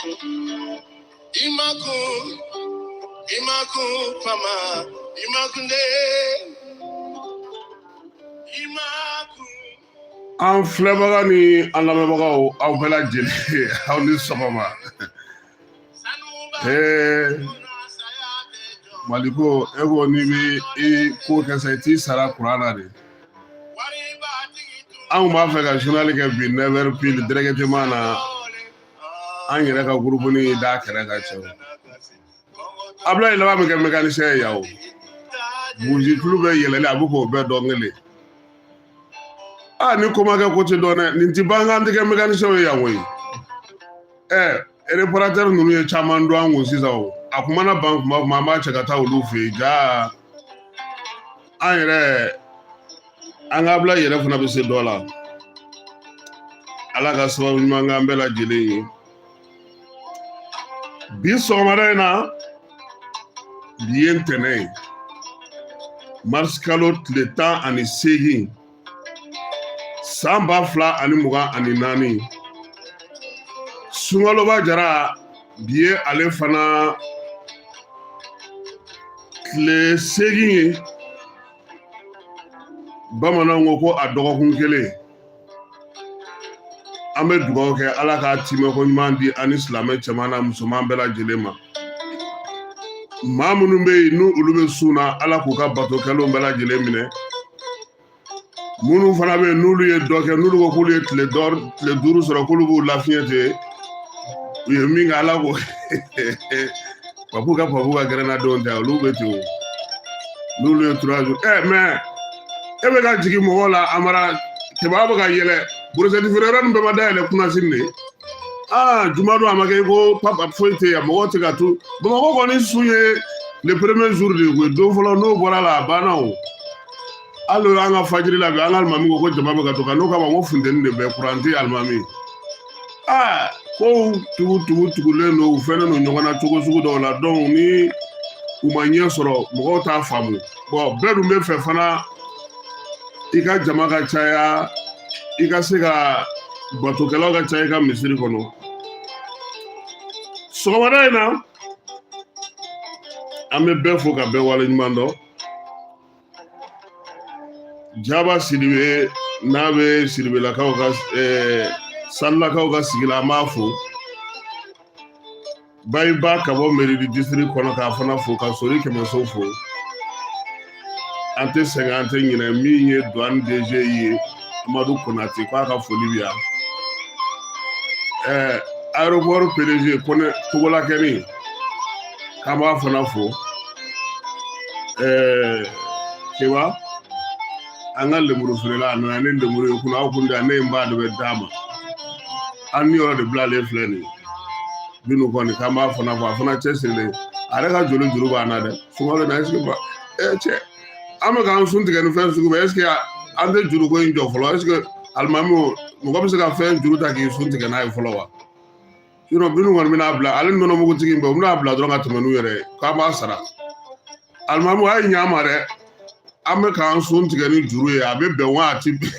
I ma kun, i ma kun fama, i ma kun de, i ma kun. An filɛbaga ni an lamɛnbagaw, aw bɛɛ lajɛlen, aw ni sɔgɔma. Ee, Maliko, e ko n'i bɛ i ko kɛ sa, i t'i sara kuran na de. Anw b'a fɛ ka journal kɛ bi 9 heures pile directement na, an yɛrɛ ka groupe ni da kɛrɛ ka cɛw. Abulayi laban bɛ kɛ mécanicien ye yan o. Buji tulu bɛ yɛlɛli, a bɛ k'o bɛɛ dɔn kelen. Aa, ni ko ma kɛ, ko tɛ dɔn dɛ. Nin ti ban k'an tɛ kɛ mécanicien ye yan koyi. Ɛ, réparateur ninnu ye caman dɔn an kun sisan o. A kun mana ban kuma o kuma, an b'a cɛ ka taa olu fɛ yen. Ja an yɛrɛ, an ka Abulayi yɛrɛ fana bɛ se dɔ la. Ala ka sababu ɲuman k'an bɛɛ lajɛlen ye. Bi sɔgɔmada in na, bi ye ntɛnɛn ye, marisikalo tile 18, san 2024. Sunkaloba jara, bi ye ale fana tile 8 ye. Bamananw ko ko a dɔgɔkun kelen, an bɛ dugawu kɛ, Ala k'a timɛko ɲuman di an ni silamɛ cɛman n'a musoman bɛɛ lajɛlen ma. Maa minnu bɛ yen, n'u olu bɛ sun na, Ala k'u ka bato kɛlenw bɛɛ lajɛlen minɛ. Minnu fana bɛ yen, n'olu ye dɔ kɛ, n'olu ko k'olu ye tile 5 sɔrɔ, k'olu b'u lafiɲɛ ten, u ye min kɛ, Ala ko papu ka gɛrɛnnadenw tɛ, olu bɛ ten o. N'olu ye 3 jours ɛ, mais e bɛ ka jigin mɔgɔw la. Amara kɛmɛ bɛ ka yɛlɛ, brochette feere yɔrɔ ninnu bɛɛ ma dayɛlɛ kunasini de. Aa, jumadon a ma kɛ ko papa foyi tɛ yan, mɔgɔw tɛ ka tu. Bamakɔ kɔni sun ye le premier jour de ye koyi, don fɔlɔ. N'o bɔra la, a banna o. Hali an ka fajiri la bi, an ka alimami ko ko jama bɛ ka to ka n'o kama ko funteni de bɛ kuran tɛ. Alimami, aa, kow tugu tugu tugulen don, u fɛnnen don ɲɔgɔn na cogo sugu dɔw la. Donc ni u ma ɲɛ sɔrɔ, mɔgɔw t'a faamu. Bon, bɛɛ dun bɛ fɛ fana i ka jama ka caya, i ka se ka batokɛlaw ka caya i ka misiri kɔnɔ. Sɔgɔmada in na, an bɛ bɛɛ fo ka bɛɛ waleɲuman dɔn. Jaba Sidibe, n'a bɛ Sidibelakaw ka Salilakaw ka sigi la, an b'a fo. Bayiba ka bɔ Meridi district kɔnɔ, k'a fana fo, ka Sori Kɛmɛso fo. An tɛ sɛgɛn, an tɛ ɲinɛ min ye douane DG ye, Amadu Konate, k'a ka foli bɛ yan. Aéroport PDG Kɔnɛ Togolakɛni, k'an b'a fana fo. Keba, an ka lemuru feerela, a nana ni lemuru ye kunna, aw kun da ne ye, n b'a de bɛ d'a ma. An ni yɔrɔ de bilalen filɛ nin ye binu kɔni, k'an b'a fana fo. A fana cɛsirilen, a yɛrɛ ka joli juru b'an na dɛ. Sunkalo na, est ce que ba cɛ, an bɛ k'an sun tigɛ ni fɛn sugu bɛɛ, est ce que an tɛ juruko in jɔ fɔlɔ? Est ce que alimami, mɔgɔ bɛ se ka fɛn juru ta k'i sun tigɛ n'a ye fɔlɔ wa? Sinon binu kɔni bɛna bila, ale nɔnɔmugutigi in bɛɛ, u bɛna bila dɔrɔn ka tɛmɛ n'u yɛrɛ ye, k'an b'a sara. Alimami, a ye ɲɛ an ma dɛ. An bɛ k'an sun tigɛ ni juru ye, a bɛ bɛn wa a ti bɛn?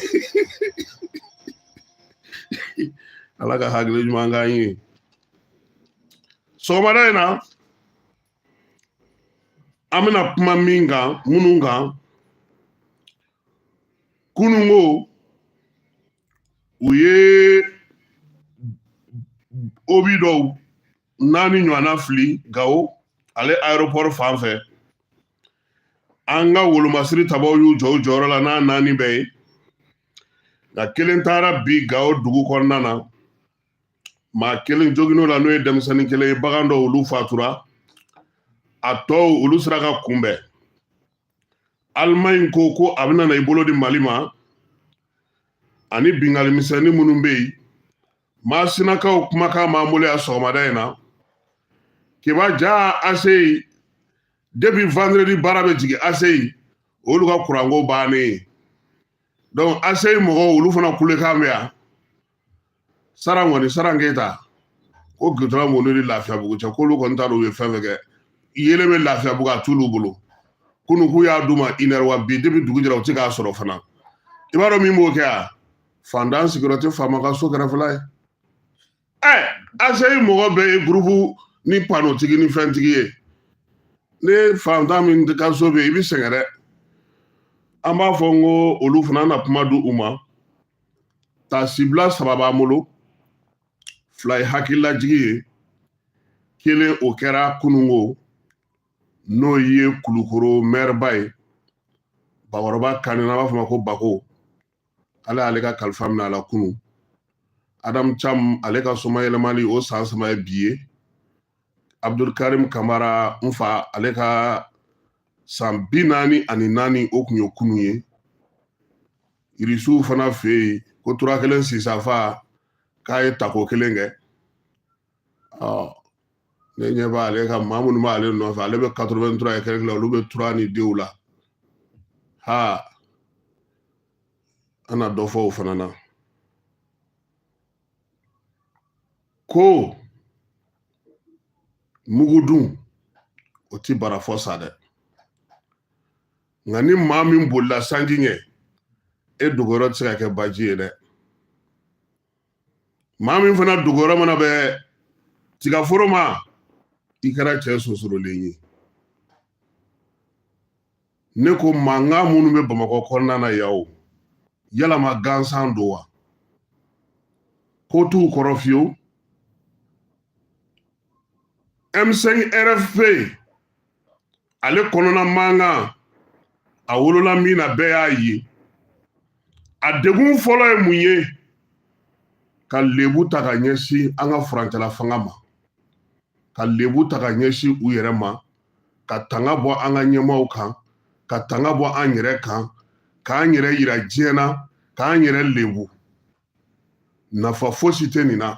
Ala ka hakili ɲuman k'an ye. Sɔgɔmada in na, an bɛna kuma min kan, minnu kan kununko, u ye obus dɔw naani ɲɔgɔnna fili Gawo, ale aéroport fan fɛ. An ka wolomasiri tabaw y'u jɔ u jɔyɔrɔ la n'a naani bɛɛ ye, nka kelen taara bi Gawo dugu kɔnɔna na, maa kelen jogin'o la, n'o ye denmisɛnnin kelen ye. Bagan dɔw, olu fatura, a tɔw, olu sera ka kunbɛn. Alimaɲi ko ko a bɛna na i bolo di Mali ma ani bingali misɛnnin minnu bɛ yen. Masinakaw kumakan b'an bolo yan sɔgɔmada in na. Keba ja ACI, depuis vendredi baara bɛ jigin ACI, olu ka kuranko bannen ye. Donc ACI mɔgɔw, olu fana kulekan bɛ yan. Sara kɔni, Sara Keyita ko goudron b'olu ni Lafiyabugu cɛ, k'olu kɔni t'a dɔn u ye fɛn fɛn kɛ. Yelen bɛ Lafiyabugu, a t'olu bolo. Kunu k'u y'a d'u ma une heure, wa bi depuis dugu jɛra, u tɛ k'a sɔrɔ fana. I b'a dɔn min b'o kɛ, a fantan sigiyɔrɔ tɛ faama ka so kɛrɛfɛla ye. ACI mɔgɔ bɛɛ ye gurupu ni panotigi ni fɛntigi ye. Ne fantan min ka so bɛ yen, i bɛ sɛgɛn dɛ. An b'a fɔ n ko olu fana na kuma di u ma. Taasibila saba b'an bolo, fila ye hakililajigi ye, kelen o kɛra kununko, n'o ye Kulukoro mɛriba ye, Bakɔrɔba Kane, n'an b'a fɔ ma ko Bako. Ala y'ale ka kalifa minɛ a la kunun. Adamu Cam, ale ka somayɛlɛmali o san 3 ye bi ye. Abdulkarim Kamara n fa, ale ka san 44 o tun ye kunun ye. Irisiw fana fɛ yen ko tura kelen sisafa k'a ye tako kelen kɛ. Ɔ, ne ɲɛ b'ale ka maa minnu b'ale nɔfɛ, ale bɛ 83 et quelque la, olu bɛ 3 ni denw la. Ha, an na dɔ fɔ o fana na. Ko mugudun o ti bara fɔ sa dɛ, nka ni maa min bolila sanji ɲɛ, e dogoyɔrɔ tɛ se ka kɛ baji ye dɛ. Maa min fana dogoyɔrɔ mana bɛn tigaforo ma, i kɛra cɛ sosorolen ye. Ne ko mankan minnu bɛ Bamakɔ kɔnɔna na yan o, yalama gansan don wa? Ko t'u kɔrɔ fiyewu. M5 RFP ale kɔnɔna mankan, a wolola min na, bɛɛ y'a ye. A degun fɔlɔ ye mun ye? Ka lebu ta ka ɲɛsin an ka furancɛla fanga ma, ka lebu ta ka ɲɛsin u yɛrɛ ma, ka tanga bɔ an ka ɲɛmaaw kan, ka tanga bɔ an yɛrɛ kan, k'an yɛrɛ yira diɲɛ na, k'an yɛrɛ lebu. Nafa fosi tɛ nin na.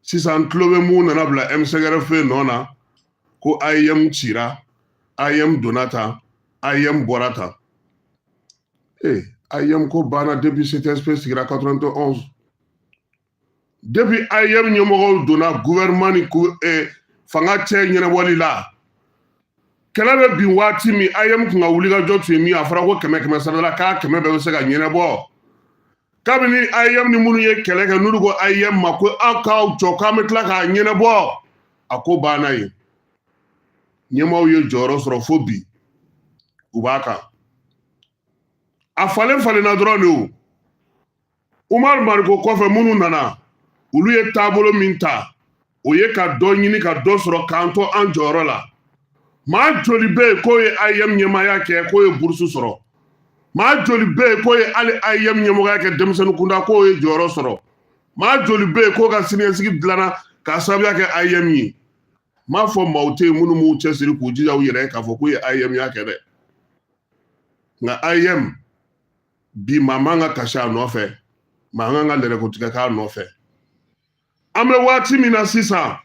Sisan tulo bɛ mun nana bila M5 RFP nɔ na, ko AEM cira, AEM donna tan, AEM bɔra tan. Ee, AEM ko banna depuis CTSP sigira 91. Depuis AEM ɲɛmɔgɔw donna gouvernement ni fanga cɛ ɲɛnabɔli la, kɛlɛ bɛ bin waati min, AEM kun ka wulikajɔ tun ye min ye, a fɔra ko 100 100 sara la, k'a 100 bɛɛ bɛ se ka ɲɛnabɔ. Kabini AEM ni minnu ye kɛlɛ kɛ, n'olu ko AEM ma ko aw k'aw jɔ k'an bɛ tila k'a ɲɛnabɔ, a ko banna yen. Ɲɛmaaw ye jɔyɔrɔ sɔrɔ fo bi u b'a kan. A falen falenna dɔrɔn de. O Umaru Mariko kɔfɛ, minnu nana, olu ye taabolo min ta, o ye ka dɔ ɲini ka dɔ sɔrɔ k'an to an jɔyɔrɔ la. Maa joli bɛ yen k'o ye AEM ɲɛmaaya kɛ k'o ye burusu sɔrɔ? Maa joli bɛ yen k'o ye hali AEM ɲɛmɔgɔya kɛ denmisɛnnin kunda k'o ye jɔyɔrɔ sɔrɔ? Maa joli bɛ yen k'o ka siniɲɛsigi dilanna k'a sababuya kɛ AEM ye? N m'a fɔ maaw tɛ yen minnu m'u cɛsiri k'u jija u yɛrɛ ye k'a fɔ k'u ye AEM ya kɛ dɛ, nka AEM bi, maa man ka kasi a nɔfɛ, maa man ka lɛrɛkotigɛ k'a nɔfɛ. An bɛ waati min na sisan,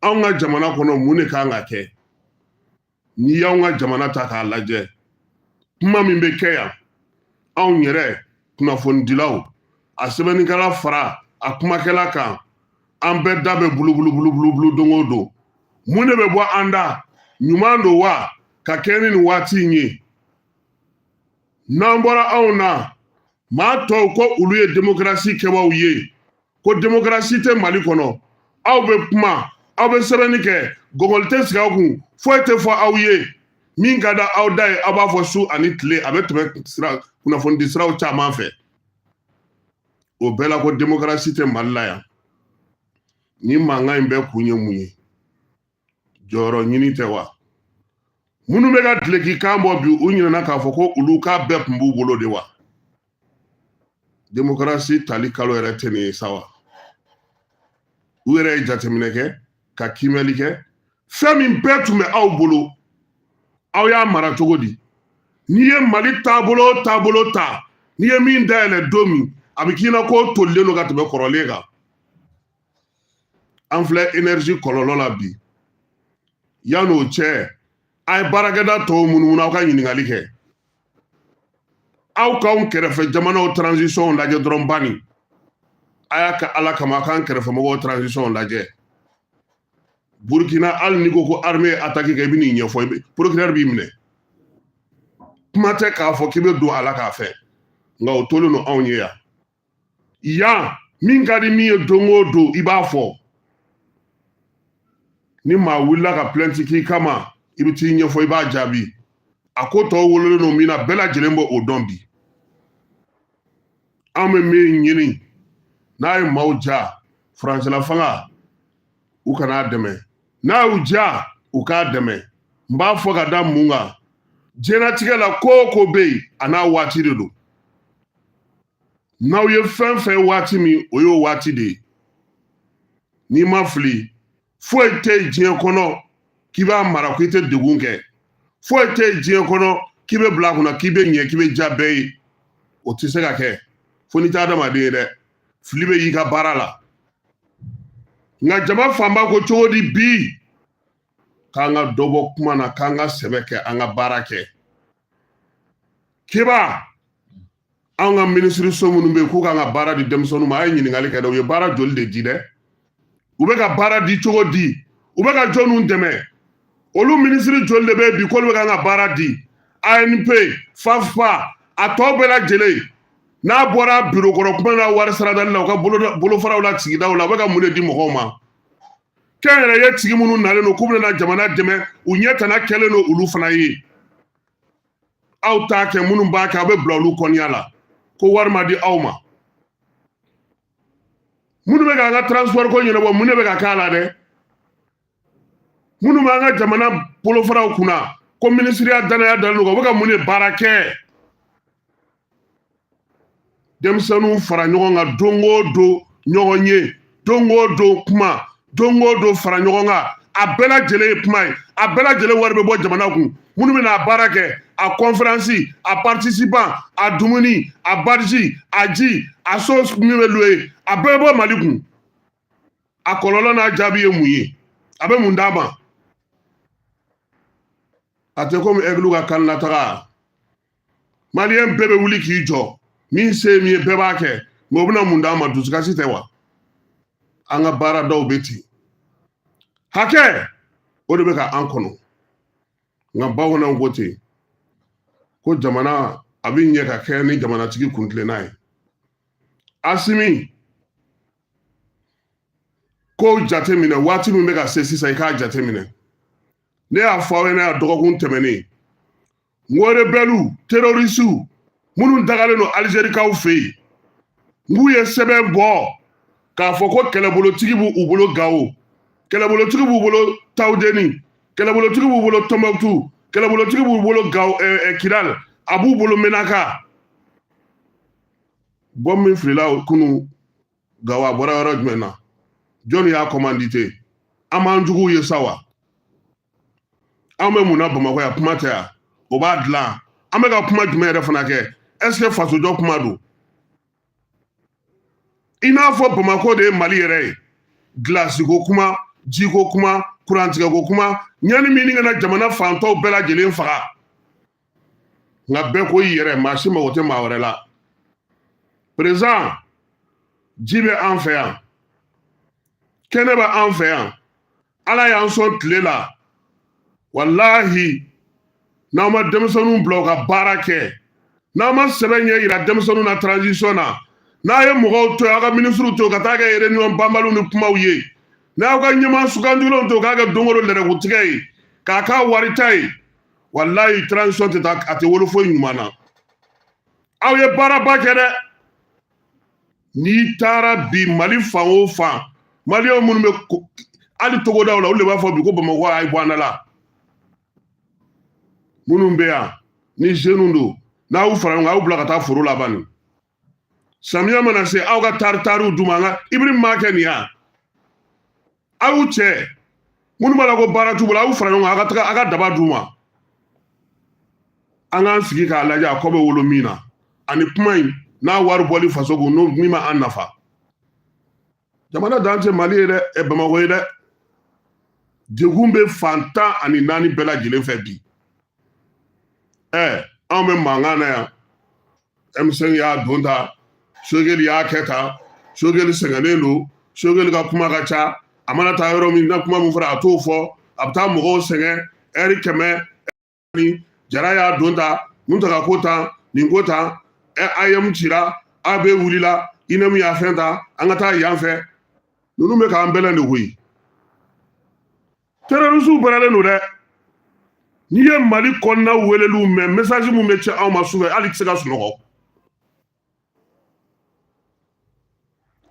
anw ka jamana kɔnɔ, mun de kan ka kɛ? N'i y'anw ka jamana ta k'a lajɛ, kuma min bɛ kɛ yan, anw yɛrɛ kunnafonidilaw, a sɛbɛnnikɛla fara a kumakɛla kan, an bɛɛ da bɛ bulubulubulubulu don o don. Mun de bɛ bɔ an da? Ɲuman don wa ka kɛ ni nin waati in ye? N'an bɔra anw na, maa tɔw ko olu ye demokarasi kɛbaaw ye, ko demokarasi tɛ Mali kɔnɔ. Aw bɛ kuma, aw bɛ sɛbɛnni kɛ, gɔgɔli tɛ sigi aw kun, foyi tɛ fɔ aw ye. Min ka da aw da ye, aw b'a fɔ su ani tile, a bɛ tɛmɛ sira kunnafonidi siraw caman fɛ. O bɛɛ la, ko demokarasi tɛ Mali la yan. Ni mankan in bɛɛ kun ye mun ye? Jɔyɔrɔ ɲini tɛ wa? Minnu bɛ ka duloki kan bɔ bi, u ɲinɛna k'a fɔ ko olu k'a bɛɛ tun b'u bolo de wa? Demokarasi tali kalo yɛrɛ tɛ nin ye sa wa? U yɛrɛ ye jateminɛ kɛ ka kiimɛli kɛ, fɛn min bɛɛ tun bɛ aw bolo, aw y'a mara cogo di? N'i ye Mali taabolo o taabolo ta, n'i ye min dayɛlɛ don min, a bɛ k'i na k'o tolilen don ka tɛmɛ kɔrɔlen kan. An filɛ énergie kɔlɔlɔ la bi. Yan'o cɛ, a ye baarakɛda tɔw munumunu, aw ka ɲininkali kɛ. Aw k'anw kɛrɛfɛ jamanaw transition lajɛ dɔrɔn bani. A y'a kɛ Ala kama, a k'an kɛrɛfɛ mɔgɔw transition lajɛ. Burkina, hali n'i ko ko armée ye attaque kɛ, i bɛ n'i ɲɛfɔ, i bɛ procureur b'i minɛ. Kuma tɛ k'a fɔ k'i bɛ don a la k'a fɛ, nka o tolen don anw ye yan. Yan Min ka di min ye don o don, i b'a fɔ. Ni maa wulila ka plainte k'i kama, i bɛ t'i ɲɛfɔ, i b'a jaabi. A ko tɔw wololen don min na, bɛɛ lajɛlen b'o dɔn bi. An bɛ min ɲini, n'a ye maaw ja, furancɛla fanga, u kan'a dɛmɛ. N'a y'u ja, u k'a dɛmɛ. N b'a fɔ ka da mun kan? Diɲɛlatigɛ la, ko o ko bɛ yen, a n'a waati de don. N'aw ye fɛn fɛn waati min, o y'o waati de ye. N'i ma fili, foyi tɛ yen diɲɛ kɔnɔ k'i b'a mara ko i tɛ degun kɛ. Foyi tɛ yen diɲɛ kɔnɔ k'i bɛ bila a kunna k'i bɛ ɲɛ, k'i bɛ diya bɛɛ ye. O tɛ se ka kɛ fo n'i tɛ adamaden ye dɛ. Fili bɛ y'i ka baara la. Nka jama fanba ko cogo di bi k'an ka dɔ bɔ kuma na, k'an ka sɛbɛ kɛ, an ka baara kɛ? Keba, anw ka minisiriso minnu bɛ yen k'u kan ka baara di denmisɛnninw ma, a ye ɲininkali kɛ dɛ. U ye baara joli de di dɛ? U bɛ ka baara di cogo di? U bɛ ka jɔnniw dɛmɛ? Olu minisiri joli de bɛ yen bi k'olu bɛ kan ka baara di? ANP, FAFPA, a tɔ bɛɛ lajɛlen, n'a bɔra biro kɔrɔ kuma n'a wari saradali la, u ka bolofaraw la, sigidaw la, u bɛ ka mun de di mɔgɔw ma? Kɛnyɛrɛye tigi minnu nalen don k'u bɛna jamana dɛmɛ, u ɲɛ tana kɛlen don olu fana ye. Aw t'a kɛ, minnu b'a kɛ, aw bɛ bila olu kɔniya la ko wari ma di aw ma. Minnu bɛ k'an ka transport ko ɲɛnabɔ, mun de bɛ ka k'a la dɛ? Minnu b'an ka jamana bolofaraw kunna ko minisiriya danaya dalen don, u bɛ ka mun de baara kɛ? Denmisɛnninw fara ɲɔgɔn kan don o don, ɲɔgɔn ye don o don, kuma don o don, fara ɲɔgɔn kan, a bɛɛ lajɛlen ye kuma ye. A bɛɛ lajɛlen wari bɛ bɔ jamana kun. Minnu bɛna a baara kɛ, a conférence, a participant, a dumuni, a badge, a ji, a so min bɛ louer, a bɛɛ bɛ bɔ Mali kun. A kɔlɔlɔ n'a jaabi ye mun ye? A bɛ mun d'a ma? A tɛ komi aigle ka kan lataga. Maliyɛn bɛɛ bɛ wuli k'i jɔ, min se ye min ye, bɛɛ b'a kɛ. Mɛ o bɛna mun d'an ma? Dusukasi tɛ wa? An ka baaradaw bɛ ten, hakɛ o de bɛ ka an kɔnɔ. Nka bamananw ko ten ko jamana a bɛ ɲɛ ka kɛ ni jamanatigi kuntilenna ye. Asimi, kow jateminɛ, waati min bɛ ka se sisan, i k'a jateminɛ. Ne y'a fɔ aw ɲɛna yan dɔgɔkun tɛmɛnen, n ko rebɛliw, terorisiw minnu dagalen don Alizerikaw fɛ yen, n k'u ye sɛbɛn bɔ k'a fɔ ko kɛlɛbolotigi b'u bolo Gawo, kɛlɛbolotigi b'u bolo Tawudeni, kɛlɛbolotigi b'u bolo Tɔnbɔkutu, kɛlɛbolotigi b'u bolo Gawo, Kidal, a b'u bolo Menaka. Bɔn min filila kunu Gawo, a bɔra yɔrɔ jumɛn na? Jɔnni y'a commandité? An b'an juguw ye sa wa? An bɛ mun na Bamakɔ yan? Kuma tɛ yan, o b'a dilan. An bɛ ka kuma jumɛn yɛrɛ fana kɛ? Est ce que fasojɔ kuma don? I n'a fɔ Bamakɔ de ye Mali yɛrɛ ye. Gilasiko kuma, jiko kuma, kurantigɛko kuma, ɲani min kana jamana fantɔw bɛɛ lajɛlen faga. Nka bɛɛ ko i yɛrɛ, maa si mago tɛ maa wɛrɛ la. Président, ji bɛ an fɛ yan, kɛnɛ bɛ an fɛ yan, Ala y'an sɔn tile la. Walahi, n'aw ma denmisɛnninw bila u ka baara kɛ, n'aw ma sɛbɛn ɲɛ yira denmisɛnninw na transition na, n'a ye mɔgɔw to yen, aw ka minisiriw to yen ka taa kɛ réunion banbaliw ni kumaw ye, n'aw ka ɲɛmaa sugandilenw to yen k'a kɛ don o don lɛrɛkutigɛ ye, k'a k'a warita ye, walahi, transition tɛ taa, a tɛ wolo foyi ɲuman na. Aw ye baaraba kɛ dɛ. N'i taara bi Mali fan o fan, maliyɛnw minnu bɛ hali togodaw la, olu de b'a fɔ bi ko Bamakɔ a ye bɔ an da la. Minnu bɛ yan ni jeunes don, n'a y'u fara ɲɔgɔn kan, a y'u bila ka taa foro la bani. Samiya mana se, aw ka tari tariw d'u ma. An ka Ibrim m'a kɛ nin yan. Aw y'u cɛ minnu b'a la ko baara t'u bolo, aw y'u fara ɲɔgɔn kan, aw ka taga aw ka daba d'u ma. An k'an sigi k'a lajɛ, a kɔ bɛ wolo min na, ani kuma in n'a wari bɔli faso kun, n'o min ma an nafa. Jamana dan tɛ Mali ye dɛ, Bamakɔ ye dɛ. Degun bɛ fan 14 bɛɛ lajɛlen fɛ bi. Anw bɛ mankan na yan. M5 y'a don ta, Sogɛli y'a kɛ tan, Sogɛli sɛgɛnnen don, Sogɛli ka kuma ka ca. A mana taa yɔrɔ min na, kuma min fɔra, a t'o fɔ, a bɛ taa mɔgɔw sɛgɛn ɛri 100 ni. Jara y'a don ta, Muntaga ko tan, nin ko tan, AEEM cira, AB wulila, INM y'a fɛn ta, an ka taa yan fɛ. Ninnu bɛ k'an bɛlɛn de koyi. Terroristew bɛrɛlen don dɛ. N'i ye Mali kɔnɔna weleliw mɛn, message mun bɛ ci anw ma sufɛ, hali i tɛ se ka sunɔgɔ.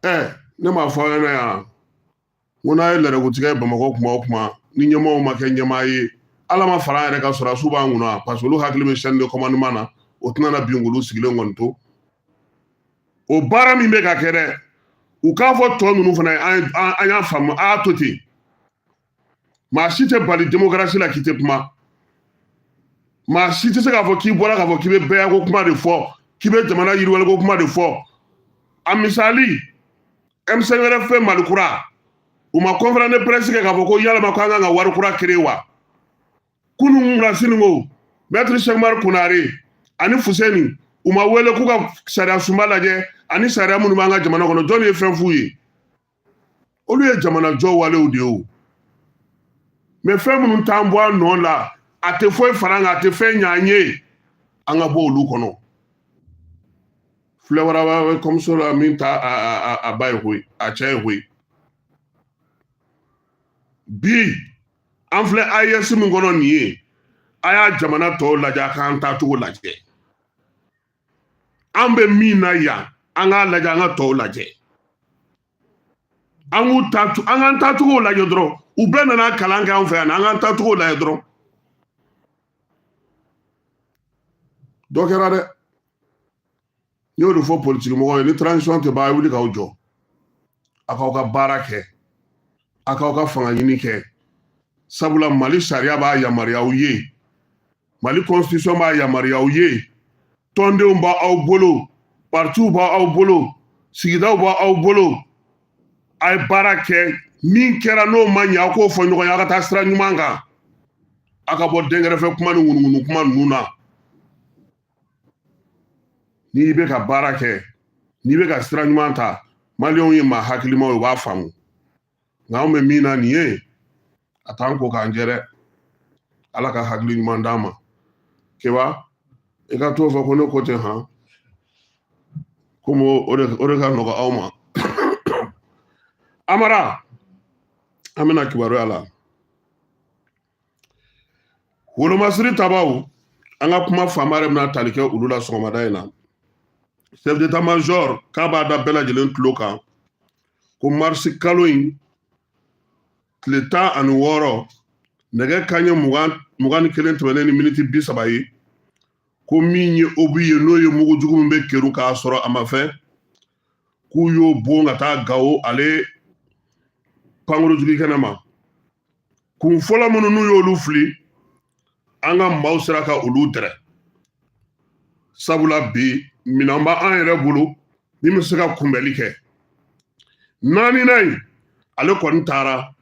Ɛ, ne m'a fɔ aw ɲɛna yan ko n'a ye lɛrɛkutigɛ Bamakɔ kuma o kuma, ni ɲɛmaaw ma kɛ ɲɛmaa ye, Ala ma fara an yɛrɛ kan, sɔrɔdasiw b'an kunna, parce que olu hakili bɛ chaîne de commandement na, o tɛna na bin k'olu sigilen kɔni to. O baara min bɛ ka kɛ dɛ, u k'a fɔ tɔ ninnu fana ye, an y'a faamu, a y'a to ten. Maa si tɛ bali démocratie la k'i tɛ kuma. Maa si tɛ se k'a fɔ k'i bɔra k'a fɔ k'i bɛ bɛɛ ko kuma de fɔ, k'i bɛ jamana yiriwaliko kuma de fɔ. A misali, M5RFP Mali kura, u ma conférence de presse kɛ k'a fɔ ko yalama ko an kan ka wari kura créer wa? Kunun na sini ko maître Cheikh Umar Konare ani Fuseni, u ma wele k'u ka sariya sunba lajɛ ani sariya minnu b'an ka jamana kɔnɔ? Jɔnni ye fɛn f'u ye? Olu ye jamana jɔ walew de ye o. Mais fɛn minnu t'an bɔ a nɔ la, a tɛ foyi fara an kan, a tɛ fɛn ɲɛ an ye, an ka bɔ olu kɔnɔ. Filɛ waraba bɛ kɔmuso la min ta a ba ye koyi, a cɛ ye koyi. Bi an filɛ AES min kɔnɔ nin ye, a y'a jamana tɔw lajɛ, a k'an taacogo lajɛ. An bɛ min na yan, an k'a lajɛ, an ka tɔw lajɛ, an k'u ta, an k'an taacogo lajɛ dɔrɔn. U bɛɛ nana kalan kɛ an fɛ yan, an k'an taacogo lajɛ dɔrɔn. Dɔ kɛra dɛ. N y'o de fɔ politiki mɔgɔw ye, ni transition tɛ ban, a ye wuli k'aw jɔ, a k'aw ka baara kɛ, a k'aw ka fanga ɲini kɛ, sabula Mali sariya b'a yamaruya aw ye, Mali constitution b'a yamaruya aw ye, tɔndenw b'aw bolo, partiw b'aw bolo, sigidaw b'aw bolo. A ye baara kɛ. Min kɛra n'o ma ɲɛ, aw k'o fɔ ɲɔgɔn ye, aw ka taa sira ɲuman kan, a ka bɔ dɛnkɛrɛfɛ kuma ni ŋunuŋunu kuma ninnu na. N'i bɛ ka baara kɛ, n'i bɛ ka sira ɲuman ta, maliyɛnw ye maa hakilimaw ye, u b'a faamu. Nka anw bɛ min na nin ye, a t'an ko k'an jɛ dɛ. Ala ka hakili ɲuman d'an ma. Keba, i ka t'o fɔ ko ne ko ten han, komi o de ka nɔgɔ aw ma. Amara, an bɛna kibaruya la. Wolomasiri tabaw, an ka kuma fanba yɛrɛ bɛna tali kɛ olu la sɔgɔmada in na. Chef d'état major k'a b'a da bɛɛ lajɛlen tulo kan ko marisi kalo in tile 16, nɛgɛ kanɲɛ 21 tɛmɛnen ni miniti 30 ye, ko min ye obus ye, n'o ye mugujugu min bɛ kerun k'a sɔrɔ a ma fɛn, k'u y'o bon ka taa Gawo ale pankurujigi kɛnɛ ma. Kun fɔlɔ minnu n'u y'olu fili, an ka maaw sera ka olu dɛrɛ, sabula bi minɛn b'an yɛrɛ bolo min bɛ se ka kunbɛli kɛ. Naaninan in, ale kɔni taara,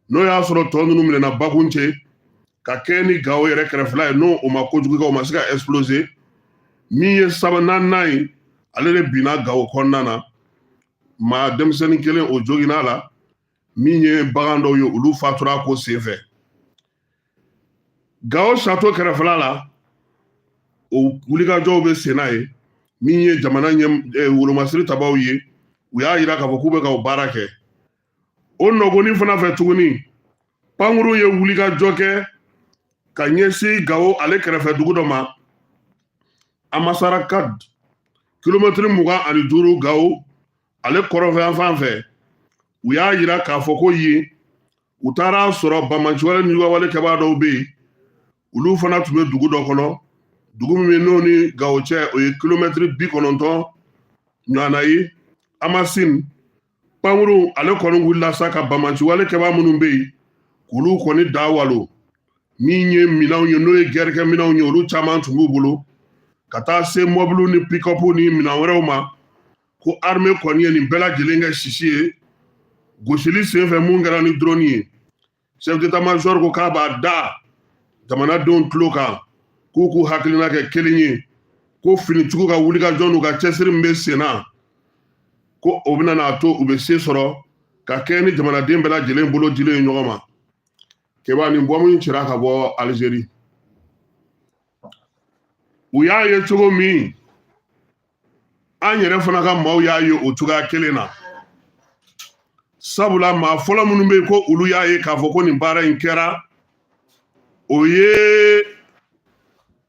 n'o y'a sɔrɔ tɔ ninnu minɛna Bakunce ka kɛ ni Gawo yɛrɛ kɛrɛfɛla ye, n'o o ma kojugu kɛ, o ma se ka exploser. Min ye saba naaninan ye, ale de binna Gawo kɔnɔna na, maa denmisɛnnin kelen o joginna la, min ye bagan dɔw ye, olu fatura ko senfɛ. Gawo château kɛrɛfɛla la, o wulikajɔw bɛ senna ye. Min ye jamana ɲɛ wolomasiri tabaw ye, u y'a yira k'a fɔ k'u bɛ ka o baara kɛ. O nɔgɔnin fana fɛ tuguni, pankurun ye wulikajɔ kɛ ka ɲɛsin Gawo ale kɛrɛfɛ dugu dɔ ma, Amasara kad, kilomɛtiri 25 Gawo ale kɔrɔnfɛ yan fan fɛ. U y'a yira k'a fɔ ko yen u taara sɔrɔ banbaanciwale ni juguwale kɛbaa dɔw bɛ yen, olu fana tun bɛ dugu dɔ kɔnɔ, dugu min n'o ni Gawo cɛ o ye kilomɛtiri 90 ɲɔgɔnna ye, Amasin. Pankurun ale kɔni wulila sa ka banbaanciwale kɛbaa minnu bɛ yen, k'olu kɔni da walo. Min ye minɛnw ye, n'o ye gɛrɛkɛ minɛnw ye, olu caman tun b'u bolo, ka taa se mɔbiliw ni pick-up ni minɛn wɛrɛw ma, ko armée kɔni ye nin bɛɛ lajɛlen kɛ sisi ye gosili senfɛ mun kɛra ni drone ye. Chef d'état major ko k'a b'a da jamanadenw tulo kan k'u k'u hakilina kɛ kelen ye, ko finitigiw ka wulikajɔ n'u ka cɛsiri min bɛ sen na, ko o bɛna n'a to u bɛ se sɔrɔ ka kɛ ni jamanaden bɛɛ lajɛlen bolo dilen ye ɲɔgɔn ma. Keba, nin bɔmu in cira ka bɔ Alizeri. U y'a ye cogo min, An yɛrɛ fana ka maaw y'a ye o cogoya kelen na, sabula maa fɔlɔ minnu bɛ yen ko olu y'a ye k'a fɔ ko nin baara in kɛra, o ye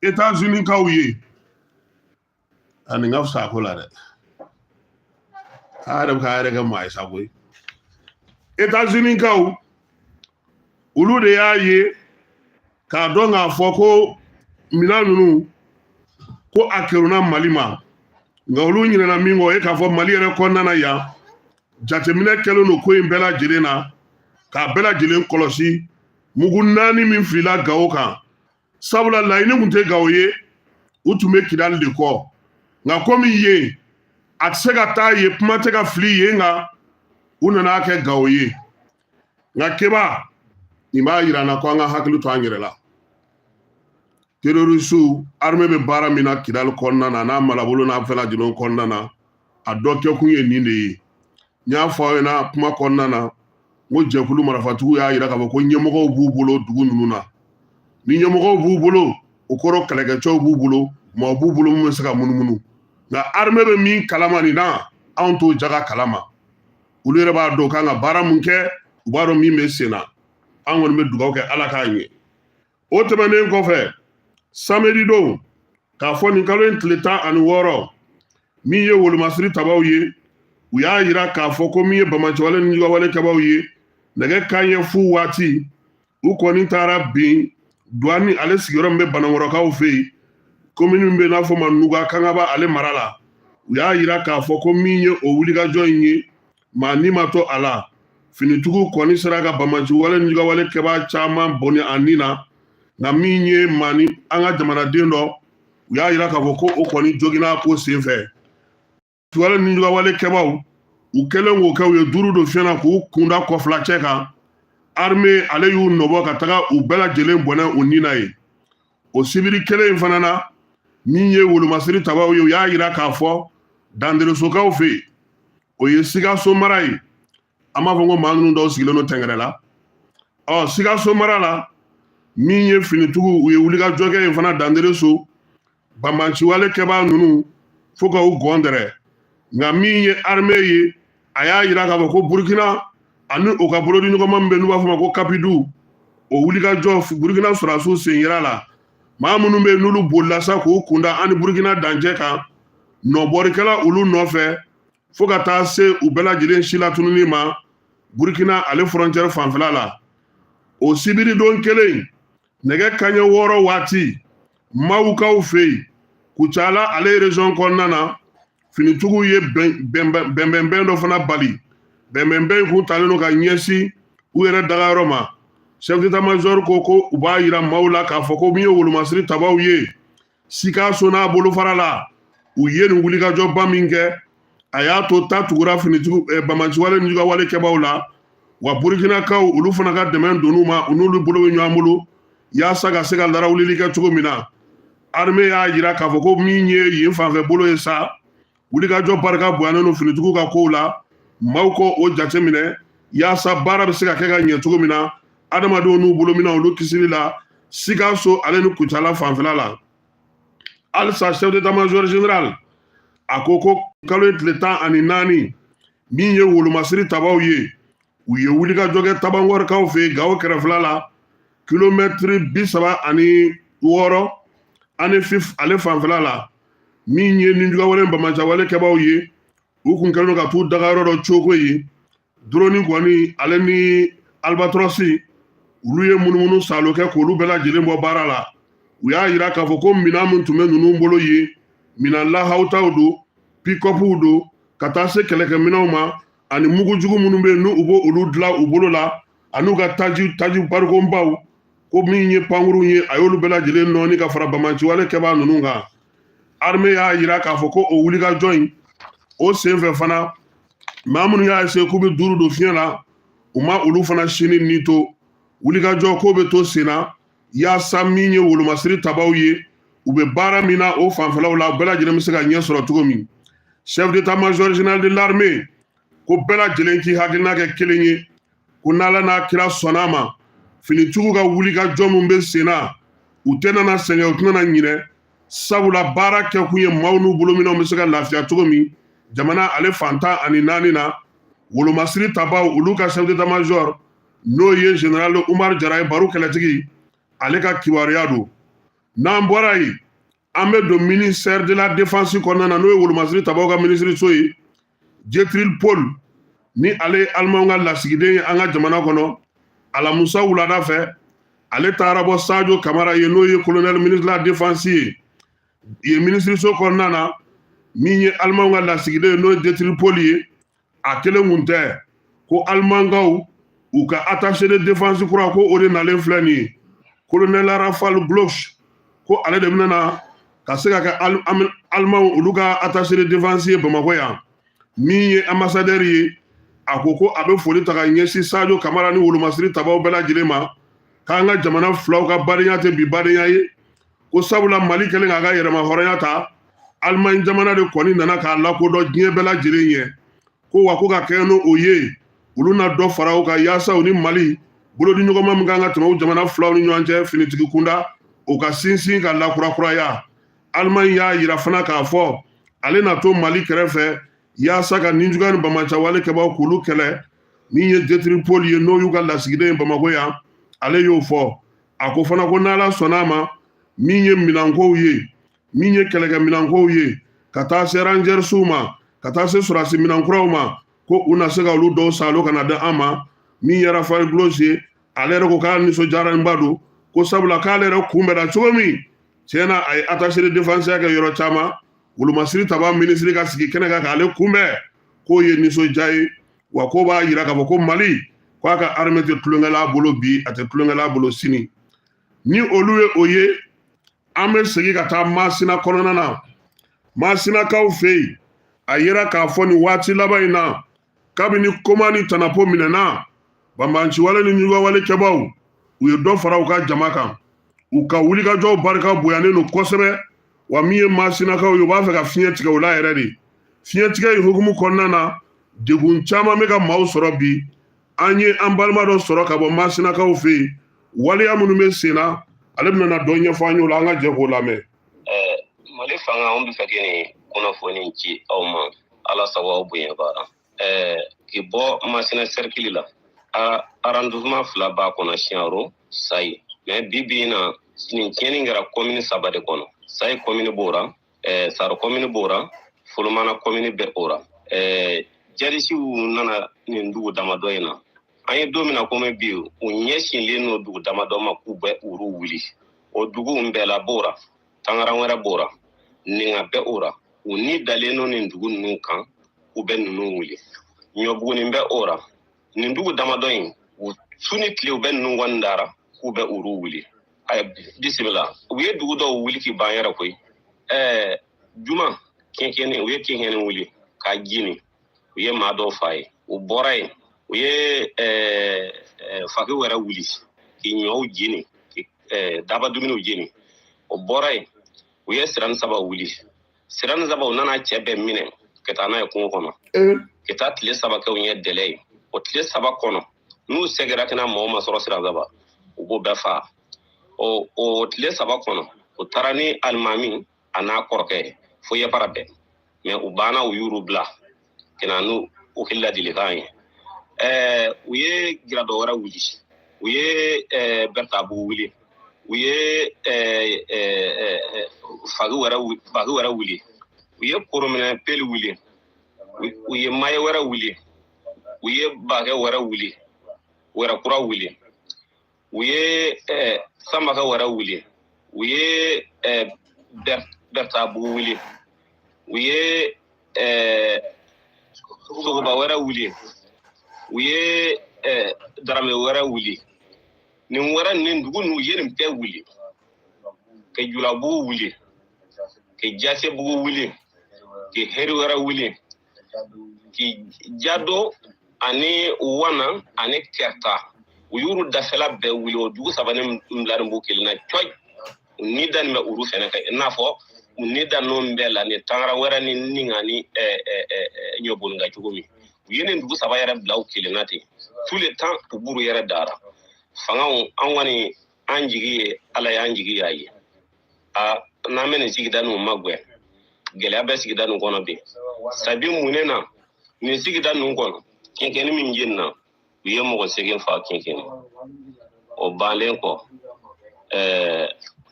États-Unis kaw ye. A nin ka fisa a ko la dɛ, a yɛrɛ bɛ k'a yɛrɛ kɛ maa ye sa koyi. États-Unis kaw, olu de y'a ye k'a dɔn k'a fɔ ko minɛn ninnu ko a kerunna Mali ma. Nka olu ɲinɛna min kɔ, o ye k'a fɔ Mali yɛrɛ kɔnɔna na yan, jateminɛ kɛlen don ko in bɛɛ lajɛlen na, k'a bɛɛ lajɛlen kɔlɔsi. Mugu 4 min filila Gawo kan, sabula laɲini tun tɛ Gawo ye, u tun bɛ Kidali de kɔ. Nka komi yen a tɛ se ka taa yen, kuma tɛ ka fili yen, nka u nana kɛ Gawo ye. Nka Keba, nin b'a yira an na ko an ka hakili to an yɛrɛ la. Terroristew, armée bɛ baara min na Kidali kɔnɔna na, n'a marabolo n'a fɛn lajɛlen kɔnɔna na, a dɔ kɛkun ye nin de ye. N y'a fɔ aw ɲɛna kuma kɔnɔna na, n ko jɛkulu marafatigiw y'a yira k'a fɔ ko ɲɛmɔgɔw b'u bolo dugu ninnu na. Ni ɲɛmɔgɔw b'u bolo, o kɔrɔ kɛlɛkɛcɛw b'u bolo, maaw b'u bolo min bɛ se ka munumunu. Nka armée bɛ min kalama nin na, anw t'o jaga kalama. Olu yɛrɛ b'a dɔn kan ka baara mun kɛ, u b'a dɔn min bɛ sen na. An kɔni bɛ dugawu kɛ, Ala k'a ɲɛ. O tɛmɛnen kɔfɛ, samedi don, k'a fɔ nin kalo in tile 16, min ye wolomasiri tabaw ye, u y'a yira k'a fɔ ko min ye banbaanciwale ni jugawale kɛbaw ye, nɛgɛ kanɲɛ fu waati, u kɔni taara bin Duwani ale sigiyɔrɔ min bɛ Banankɔrɔkaw fɛ yen, komini min bɛ n'a fɔ ma Nuga Kangaba ale mara la. U y'a yira k'a fɔ ko min ye o wulikajɔ in ye, maa ni ma to a la. Finitigiw kɔni sera ka banbaanciwale ni jugawale kɛbaa caman bɔnɛ a ni na. Nka min ye maa ni an ka jamanaden dɔ, u y'a yira k'a fɔ ko o kɔni joginna ko senfɛ. Wale ni jugawale kɛbaw, u kɛlen k'o kɛ, u ye duuru don fiɲɛ na k'u kunda kɔfilacɛ kan. Armée ale y'u nɔbɔ ka taga u bɛɛ lajɛlen bɔnɛ u ni na ye. O sibiri kelen in fana na, min ye wolomasiri tabaw ye, u y'a yira k'a fɔ Danderesokaw fɛ yen, o ye Sikaso mara ye. An b'a fɔ ko maa ninnu dɔw sigilen don Tɛngɛrɛ la. Ɔ, Sikaso mara la, min ye finitigiw, u ye wulikajɔ kɛ yen fana Dandereso, banbaanciwale kɛbaa ninnu fo ka u gɔn dɛrɛ. Nka min ye armée ye, a y'a yira k'a fɔ ko Burukina ani u ka bolodiɲɔgɔnma min bɛ, n'u b'a fɔ ma ko Kapidu, o wulikajɔ, Burukina sɔrɔdasiw sen yira la. Maa minnu bɛ yen n'olu bolila sa k'u kunda an ni Burukina dancɛ kan, nɔbɔrikɛla olu nɔfɛ fo ka taa se u bɛɛ lajɛlen si latununi ma Burukina ale frontière fanfɛla la. O sibiridon kelen, nɛgɛ kanɲɛ 6 waati, Mawukaw fɛ yen, Kucala ale région kɔnɔna na, finitigiw ye bɛnbɛnbɛn dɔ fana bali. Bɛnbɛnbɛn in kun talen don ka ɲɛsin u yɛrɛ dagayɔrɔ ma. Chef d'état-major ko u b'a yira maaw la k'a fɔ ko min ye wolomasiri tabaw ye Sikaso n'a bolofara la, u ye nin wulikajɔba min kɛ, a y'a to ta tugura finitigiw banbaanciwale ni jugawale kɛbaw la. Wa Burukinakaw, olu fana ka dɛmɛ donn'u ma, u n'olu bolo bɛ ɲɔgɔn bolo yaasa ka se ka larawulili kɛ cogo min na. Armée y'a yira k'a fɔ ko min ye yen fanfɛ bolo ye sa, wulikajɔ barika bonyanen don finitigiw ka kow la. Maaw ko o jateminɛ yaasa baara bɛ se ka kɛ ka ɲɛ cogo min na, adamadenw n'u bolominɛn, olu kisili la Sikaso ale ni Kucala fanfɛla la. Halisa, chef d'état-major général a ko kalo in tile 14, min ye wolomasiri tabaw ye, u ye wulikajɔ kɛ Tabankɔrɔkaw fɛ yen, Gawo kɛrɛfɛla la, kilomɛtiri 36 Anefif ale fanfɛla la. Min ye nijugawale banbaanciwale kɛbaw ye, u kun kɛlen don ka t'u dagayɔrɔ dɔ coko ye. Drone kɔni ale ni Albatros, olu ye munumunu salo kɛ k'olu bɛɛ lajɛlen bɔ baara la. U y'a yira k'a fɔ ko minɛn min tun bɛ ninnu bolo yen, minɛn lahawutaw don, pikɔpuw don, ka taa se kɛlɛkɛminɛnw ma, ani mugujugu minnu bɛ yen n'u b'o olu dilan u bolo la, ani u ka taji barikonbaw. Ko min ye pankurun ye, a y'olu bɛɛ lajɛlen nɔɔni ka fara banbaanciwale kɛbaa ninnu kan. Armée y'a yira k'a fɔ ko o wulikajɔ in, o senfɛ fana, maa minnu y'a essayer k'u bɛ duuru don fiɲɛ la, u ma olu fana sini ni to. Wulikajɔ ko bɛ to sen na yaasa min ye wolomasiri tabaw ye, u bɛ baara min na o fanfɛlaw la, bɛɛ lajɛlen bɛ se ka ɲɛ sɔrɔ cogo min. Chef d'état-major général de l'armée ko bɛɛ lajɛlen k'i hakilina kɛ kelen ye, ko n'Ala n'a kira sɔnna a ma, finitigiw ka wulikajɔ min bɛ sen na, u tɛna na sɛgɛn, u tɛna na ɲinɛ. Sabula baara kɛkun ye maaw n'u bolominɛnw bɛ se ka lafiya cogo min jamana ale fan 14 na. Wolomasiri tabaw olu ka chef d'état major, n'o ye général Umar Jara ye, baro kɛlɛtigi, ale ka kibaruya don. N'an bɔra yen, an bɛ don ministère de la défense kɔnɔna na, n'o ye wolomasiri tabaw ka minisiriso ye. Dietrich Pohl, ni ale ye Alimanw ka lasigiden ye an ka jamana kɔnɔ, alamusa wulada fɛ, ale taara bɔ Sadio Kamara ye, n'o ye colonel ministre de la défense ye yen minisiriso kɔnɔna na. Min ye Alimanw ka lasigiden ye, n'o ye Dietrich Pohl ye, a kelen kun tɛ ko Alimankaw u ka attaché de défense kura, ko o de nalen filɛ nin ye, colonel Raphaël Glosch, ko ale de bɛna na ka se ka kɛ Alimanw olu ka attaché de défense ye Bamakɔ yan. Min ye ambassadeur ye, a ko ko a bɛ foli ta ka ɲɛsin Sadio Kamara ni wolomasiri tabaw bɛɛ lajɛlen ma, k'an ka jamana filaw ka badenya tɛ bi badenya ye, ko sabula Mali kɛlen k'a ka yɛrɛma hɔrɔnya ta, Alimaɲi jamana de kɔni nana k'a lakodɔn diɲɛ bɛɛ lajɛlen ɲɛ, ko wa ko ka kɛɲɛ n'o ye, olu na dɔ fara u kan yaasa u ni Mali bolodiɲɔgɔnma min kan ka tɛmɛ u jamana filaw ni ɲɔgɔn cɛ finitigi kunda, o ka sinsin ka lakurakuraya. Alimaɲi y'a yira fana k'a fɔ ale na to Mali kɛrɛfɛ yaasa ka ninjuguya ni bamacawale kɛbaw k'olu kɛlɛ. Min ye Dietrich Pohl ye, n'o y'u ka lasigiden ye Bamakɔ yan, ale y'o fɔ. A ko fana ko n'Ala sɔnna a ma, min ye minɛnkow ye, min ye kɛlɛkɛminɛnkow ye, ka taa se rangersiw ma, ka taa se sɔrɔdasi minɛnkuraw ma, ko u na se ka olu dɔw san olu ka na di an ma. Min ye Raphaël Glosch ye, ale yɛrɛ ko k'a nisɔndiyalenba don, ko sabula k'ale yɛrɛ kunbɛnna cogo min, tiɲɛ na, a ye attaché de défense kɛ yɔrɔ caman, wolomasiri taba minisiri ka sigi kɛnɛ kan k'ale kunbɛn, k'o ye nisɔndiya ye, wa ko b'a yira k'a fɔ ko Mali k'a ka armée tɛ tulonkɛla bolo bi, a tɛ tulonkɛla bolo sini. Ni olu ye o ye, an bɛ segin ka taa Masina kɔnɔna na. Masinakaw fɛ yen, a yira k'a fɔ nin waati laban in na, kabini Koma ni Tanapo minɛna, banbanciwale ni ɲugawale kɛbaw, u ye dɔ fara u ka jama kan, u ka wulikajɔw barika bonyanen don kosɛbɛ. Wa min ye Masinakaw ye, u b'a fɛ ka fiɲɛ tigɛ u la yɛrɛ de. Fiɲɛ tigɛ in hukumu kɔnɔna na, degun caman bɛ ka maaw sɔrɔ bi. An ye an balima dɔ sɔrɔ ka bɔ Masinakaw fɛ yen, waleya minnu bɛ sen na, ale bɛna na dɔ ɲɛfɔ an ye o la. An ka jɛ k'o lamɛn. Mali fanga, anw bɛ fɛ ka nin kunnafoni ci aw ma. Ala sago aw bonya baara. K'i bɔ Masina sɛrikili la, arrondissement fila b'a kɔnɔ, Siyaro, Sayi. Mais bi bi in na, nin tiɲɛni kɛra commune saba de kɔnɔ. Sayi commune b'o ra, Saro commune b'o ra, Folomana commune bɛ o ra. Jadisiw nana nin dugu damadɔ in na. An ye don min na komi bi, u ɲɛsinlen n'o dugu damadɔ ma k'u bɛ uru wuli. O dugu Nbɛla b'o ra, Tangaran wɛrɛ b'o ra, Ninga bɛ o ra. U ni dalen n'o nin dugu ninnu kan, u bɛ ninnu wuli. Ɲɔbuguni bɛ o ra. Nin dugu damadɔ in, u su ni tile u bɛ ninnu kɔni dara k'u bɛ uru wuli. Ayi, bisimila, u ye dugu dɔw wuli k'i ban yɛrɛ koyi. Juma kɛnkɛni, u ye kɛnkɛni wuli k'a jini, u ye maa dɔw fa ye. U bɔra yen, u ye faki wɛrɛ wuli k'i ɲɔw jini, k'i daba dumuniw jini. O bɔra yen, u ye sirani saba wuli. Sirani saba, u nana cɛ bɛɛ minɛ ka taa n'a ye kungo kɔnɔ, ka taa tile 3 kɛ u ɲɛ dɛlɛ ye. O tile 3 kɔnɔ, n'u sɛgɛra ka na mɔgɔw ma sɔrɔ sira saba, u b'o bɛɛ fa. O tile 3 kɔnɔ, u taara ni alimami a n'a kɔrɔkɛ ye fo yɛfara bɛɛ. Mais u banna, u y'uru bila ka na n'u u ka ladilikan ye. U ye giradɔ wɛrɛ wuli, u ye Bɛrɛtabugu wuli, u ye fagi wɛrɛ wuli, u ye korominɛ peli wuli, u ye maye wɛrɛ wuli, u ye bakɛ wɛrɛ wuli, wɛrɛ kura wuli, u ye samakɛ wɛrɛ wuli, u ye Bɛrɛtabugu wuli, u ye sogoba wɛrɛ wuli, u ye darame wɛrɛ wuli. Nin wɛrɛ nin dugu ninnu, u ye nin bɛɛ wuli, ka julabugu wuli, ka jasebugu wuli, ka heri wɛrɛ wuli, ka jado ani wana ani kɛrta, u y'uru dafɛla bɛɛ wuli. O dugu saba ni bila nin b'u kelen na cɔyi. U ni da nin bɛ uru fɛnɛ kan, i n'a fɔ u ni da ninnu bɛɛ la ni tangara wɛrɛ ni ninga ni ɲɔboninka cogo min. U ye nin dugu saba yɛrɛ bila u kelen na ten tout le temps, u b'uru yɛrɛ dara. Fangaw, an kɔni an jigi ye Ala ye, an jigi y'a ye. A N'an bɛ nin sigida ninnu magwɛ, gɛlɛya bɛ sigida ninnu kɔnɔ bi. Sabi mun na nin sigida ninnu kɔnɔ, kinkɛni min jenina, u ye mɔgɔ 8 fa kinkɛni. O banlen kɔ,